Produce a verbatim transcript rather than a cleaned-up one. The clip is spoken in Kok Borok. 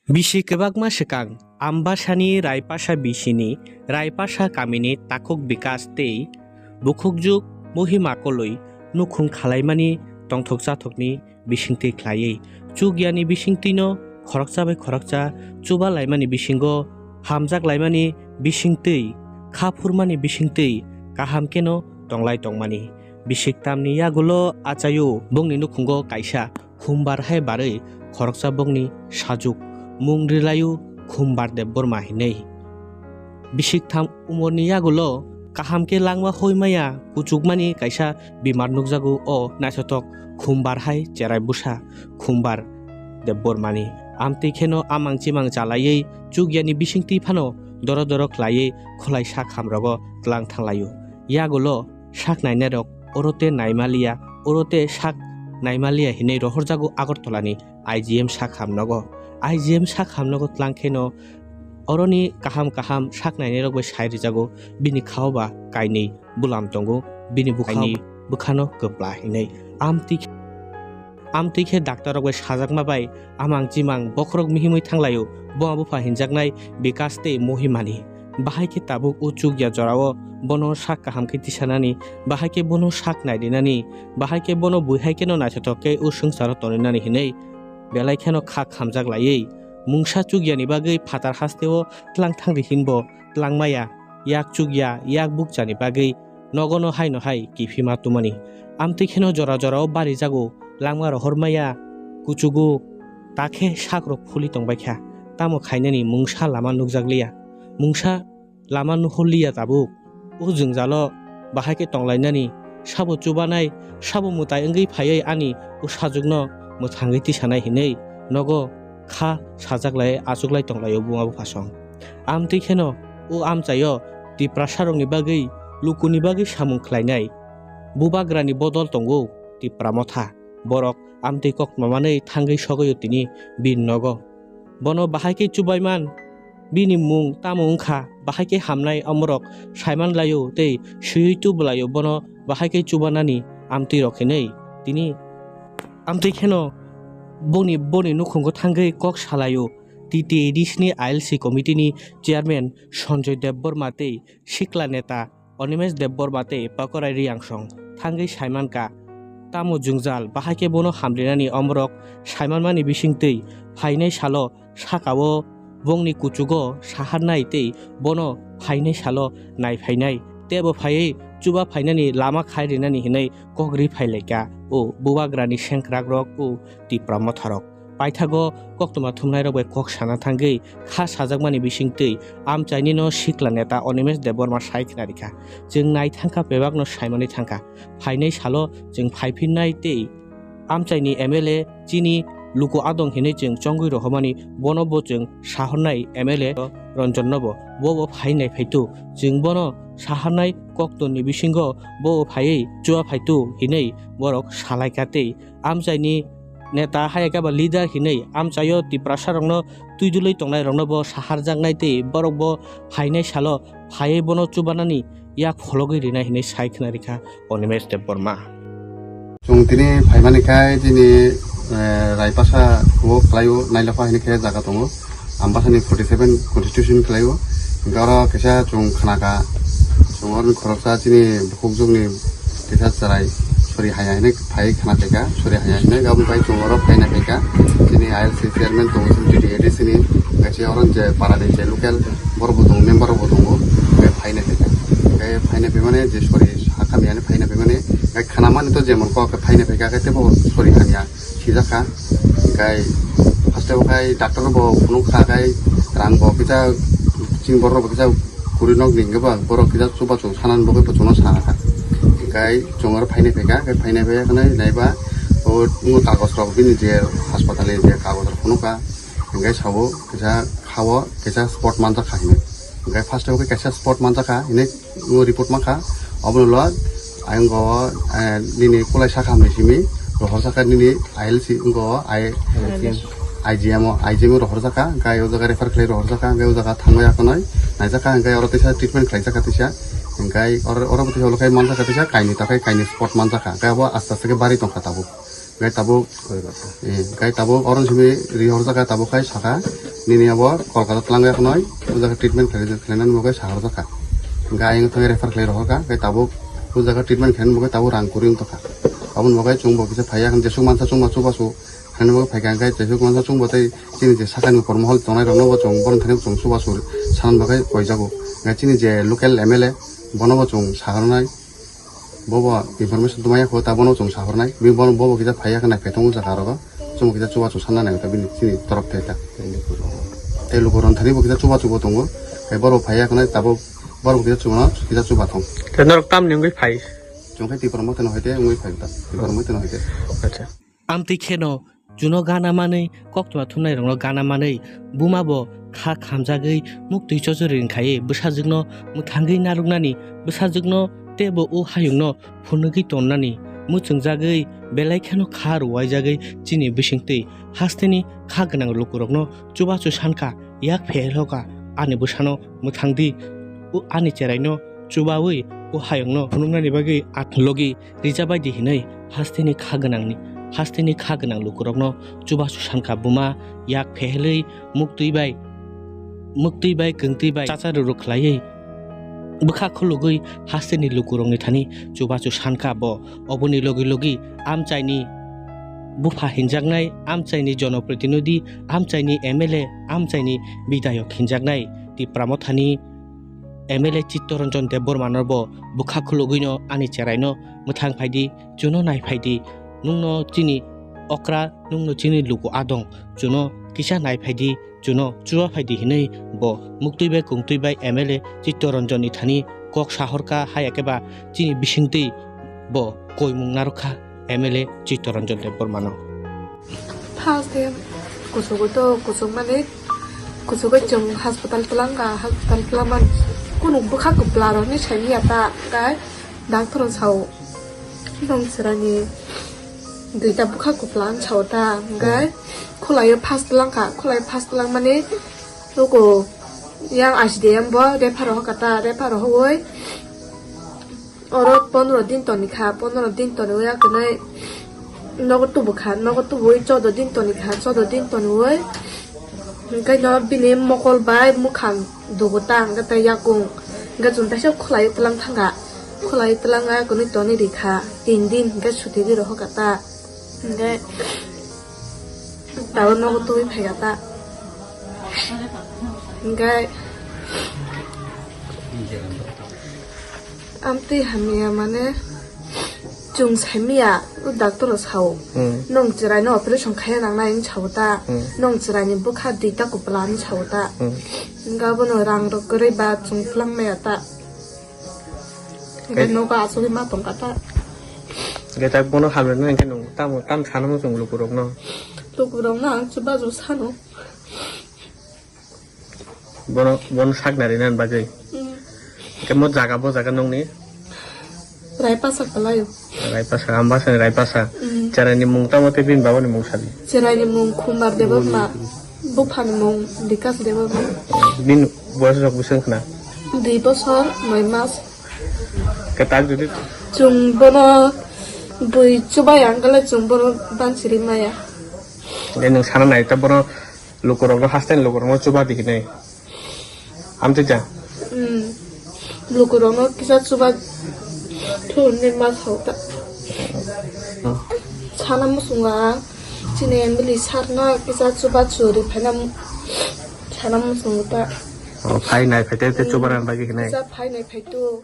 Bisi kwbakma swkang Ambasani Raipasa bisini Raipasa kamini takhuk Bikas tei bukhukjuk Mohima kolwi nukhung khalaimani tongthok chathokni bisingtwi khlaiwi, chukyani bisingtwino khoroksa bai khoroksa chuba laimani bisingo hamjak laimani bisingtwi kha phurmani bisingtwi kaham kheno tonglai tongmani. Bisik tamni yagulo achaio bongni nukhungo kaisa Khumbar hai barwi khoroksa bongni sajuk mung rilaio Khumbar Debbarma hinwi. Bisik tham umorni yagulo kaham khe langma hoi maya kuchukmani kaisa bimar nukjago o naithothok Khumbar hai cherai bwsa Khumbar Debbarmani. Amtwi kheno amang chimang chalaiwi chukyani bisingtwi phano doro doro khlaiwi khwlai sak hamrogo tlang thanglaio. Yagulo sak nainairok oro te naimaliya, oro te sak naimaliya hinwi rohorjago Agartala ni I G M sak hamnogo. I G M sak hamnogo tlang kheno oroni kaham kaham sak nainairok bai sai rijago, bini khao ba kainwi bulam tongo, bini bwkhao kainwi bwkhano kwpla hinwi. Amtwi khe, amtwi khe doctor rok bai sajakma bai amang chimang bokhorok mihimwi thanglaio, buma bupha hinjaknai Bikas tei Mohimani. Bahai khe tabuk o chukya jorao bono sak kaham khe tisanani, bahai khe bono sak nairinani, bahai khe bono bui hai kheno naithothok khe o swngcharo toninani hinwi belai kheno kha khamjak laiwi, mungsa chukyani bagwi phatar hasteo tlang thangri hinbo tlang maya, yak chukya yak bukchani bagwi nogono haino hai kiphima tumani. Amtwi kheno jora jorao barijago, langma rohor maya, kuchugo, takhe sakrok phuli tongbaikha, tamo khainani mungsa lama nukjakliya. Mungsa lama nuhurliya tabuk. O jwngjalo bahai khe tonglainani, sabo chubanai, sabo mwtai wngwi phaiwi ani o sajwkno mwthangwi tisanai hinwi nogo kha sajak lai, achuklai tonglaio buma buphasong. Amtwi kheno o amchaio Tiprasarokni bagwi, lukuni bagwi samung khlainai bubagrani bodol tongo Tipra Motha. Borok amtwi koktma manwi thangwi sogwi tini bini nogo. Bono bahai khe chubaiman, bini mung tamo wngkha, bahai khe hamnai omorok saiman laio tei swiwi tubulaio bono bahai khe chubanani amtwi rok hinwi. Tini amtwi kheno boni, boni nukhungo thangwi kok salaio. T T A D C ni I L C committee ni chairman Sanjoy Debbarma tei sikla neta Animesh Debbarma tei Pakorai Riyangsong thangwi saimankha. Tamo jwngjal bahai khe bono hamrinani omorok saimanmani bisingtwi phainai salo sakao bongni kuchugo saharnai tei bono phainai salo naiphainai teibo phaiwi chuba phainani lama khai rinani hinwi kok ri phailaikha o bubagrani sengkrakrok o Tipra Motharok. Paithago koktwma thumnairok bai kok sana thangwi kha sajakmani bisingtwi amchainino sikla neta Animesh Debbarma sai khna rikha. Chwng nai thangkha, bebakno saimani thangkha. Phainai salo chwng phaiphinnai tei amchaini M L A chini luku adong hinwi chwng chongwi rohormani, bono bo chwng sahornai M L A Ranjan nobo, bo bo phainai phaitu. Chwng bono saharnai koktwmani bisingo bo phaiwi chua phaitu hinwi borok salaikha tei amchaini neta hai khe ba leader hinwi amchaio Tiprasarokno twi dulwi tongnairokno bo saharjaknai tei borok bo phainai salo phaiwi bono chubanani yak phologwi rinai hinwi sai khna rikha Animesh Debbarma. Chwng tini phaimani khai tini, eh, Raipasa o khlaio, Nailapha hinwi khe jaga tongo. Ambasani forty seven constitution khlaio. Hwnkhe oro kisa chwng khnakha, chwng oroni khoroksa chini bukhukjwkni kisa chwrai sori haya hinwi phai khna phaikha, sori haya hinwi. Aboni bai chwng oro phaina phaikha. Chini I L C chairman tongo, chini T T A D C ni, hwnkhe oro je parani je local borok bo tongo, member rok bo tongo, hwnkhe phaina phaikha. Hwnkhe phaina phaimani je sori sakha miyani phaina phaimani, hwnkhe khnamani to jemon kok khe phaina phaikha, hwnkhe teibo sori hamya. Sijak kha. Hwnkhe first o khai doctor bo phunuk kha khai rang bo kisa chini borok bo kisa kuri nok ni hwnkhe ba borok kisa chubachu sanani bagwi bo chwngno sana kha. Hwnkhe chwng oro phainai phaikha, hwnkhe phainai phaiya khwnai naiba o kagoj rok bini je hospital ni je kagoj rok phunuk kha, hwnkhe sao kisa khao kisa spot manjak kha hinwi. Hwnkhe first o khe kaisa spot manjak kha hinwi o report mankha, obono ulo ang o, eh, nini kulai sakha hamni simi rohor sakha nini I L C wngkha o, I-, I G M o, I G M o rohor sakha, hwnkhe o jaga refer khlai rohor sakha, hwnkhe o jaga thangwi akonoi naijak kha, hwnkhe oro teisa treatment khlai jakha teisa, hwnkhe oro, oro bo teisa ulo khai manjak kha teisa kainwi takhai kainwi spot manjak kha, hwnkhe abo aste aste khe bari tongkha tabuk. Hwnkhe tabuk, eh, hwnkhe tabuk oro simi rihor jakha tabuk khai sakha, Nini abo Kolkata twlang ya khwnwi, o jaga treatment khlai, khlainani bagwi sahar jakha. Hwnkhe ayang thangwi refer khlai rohorkha, hwnkhe tabuk o jaga treatment khlainani bagwi tabuk rang kwrwi wngtokha. Aboni bagwi chwng bo kisa phaiya, jesuk mansa chwngma chubachu khlainani bagwi phaikha, hwnkhe jesuk mansa chwngbo tei chini je sakani kormo hol tongnai rokno bo chwng bohrok thani chwng chubachu sanani bagwi koijago. Hwnkhe chini je local M L A bono bo chwng sahornai. Bobo information tuma ya kho, ta bono chwng sahornai. Bini bono bobo kisa phaiya khna phetung jaga rogo. Chwng kisa chubachu sanna nai ta bini chini torop te ta. Tei luku ron thani bo kisa chubachu bo tongo. Tei borok phaiya khna tabo borok kisa chubano kisa chuba thong. Te norok tamni wngwi phai? Chwng khai Tipra Motha no hoite wngwi phai ta. Tipra Motha no hoite. Acha. Amtwi kheno chuno gana manwi, koktwma thumnairokno gana manwi, buma bo kha khamjagwi muktwi chochori ringkhaiwi bwsajwkno mwthangwi narwknani, bwsajwkno teibo o hayungno phunugwi tonnani, mwchwngjagwi belai kheno kha rwuaijagwi chini bisingtwi hasteni kha gwnang lukurokno chubachu sankha, yak phehelokha ani bwsano mwthangdi, o ani cheraino chubawi o hayungno phunuknani bagwi ang logi rijabaidi hinwi hasteni kha gwnangni, hasteni kha gwnang lukurokno chubachu sankha buma yak phehelwi muktwi bai, muktwi bai kwngtwi bai chacha rwrwk khlaiwi bwkha khulugwi hasteni lukurokni thani chubachu sankha bo. Oboni logi logi amchaini bupha hinjaknai, amchaini jonoprotinidhi, amchaini M L A, amchaini bidhayok hinjaknai Tipra Mothani M L A Chittoranjan Debbarmano bo bwkha khulugwino ani cheraino mwthang phaidi, chuno nai phaidi, nungno chini okra, nungno chini luku adong, chuno kisa nai phaidi, chuno chuba phaidi hinwi bo muktwi bai kungtwi bai M L A Chittoranjanni thani kok sahorkha, haya khe ba chini bisingtwi bo koimung narwkha M L A Chittoranjan Debbarmano. First day kuchugo to kuchukmani, kuchugwi chwng hospital twlangkha, hospital twlangmani kunu bwkha kwpla rokni saimanya ta, hwnkhe doctor rok sao, nwng chwraini duita bwkha kwpla wng sao ta, hwnkhe khwlaio first twlangkha, khwlaio first twlangmani nugo yang I C D M bo refer rok hoka ta, refer rok hogwi oro pondro din toni kha, pondro din toni ya kwnai nogo tubu kha, nogo tubu wi choudo din toni kha, choudo din toni wi hwnkhe no bini mokol bai mukhang dugo ta, hwnkhe tei yakung hwnkhe chwng teisa khwlai twlang thangkha, khwlai twlang ya kwnwi toni ri kha, tin din hwnkhe suti ri rw hoka ta, hwnkhe tabuk nogo tubui phaikha ta, hwnkhe. Amtwi hamya mane chwng saimanya, o doctor rok sao. Hmm. Nwng chwraino operation khaiya nangnai wng sao ta. Hmm. Nwng chwraini bwkha duita kwpla wng sao ta. Hmm. Hwnkhe abono rang rok kwrwi ba chwng twlang maya ta. Hwnkhe eh, nogo achugwi ma tongkha ta. Hwnkhe tak bono hamya hwnkhe nwng tamo, tamo sana muchung lukurokno? Lukurokno ang chubachu sano. Bono, bono sak nari nan bagwi. Mm. Hwnkhe mo jaga, bo jaga nongni? Raipasa kwlaio. Raipasa, Ambasani Raipasa. Mm. Cheraini mung tamo tei bini babani mung sadi? Cheraini mung Khumbar Debbarma, buphani mung Bikas Debbarma. Bini boyos rok bwswng khna? Dui bosor, noi mas. Kwtak jodi? Chwng bono bui chubai ang kale chwng bono bansiri maya. Hwnkhe nwng sana nai ta bono Lukurokno haste ni lukurokno chuba di hinwi. Amtwi ja? Hmm. Lukurokno kisa chuba thunwi ma sao ta. Hmm. Sana muchungo ang chini M L A sir no kisa chuba churi phaina mu-, sana muchungo ta. Oh, phai nai phai te, te chuba rang bagwi hinwi. Kisa phai nai phai tu.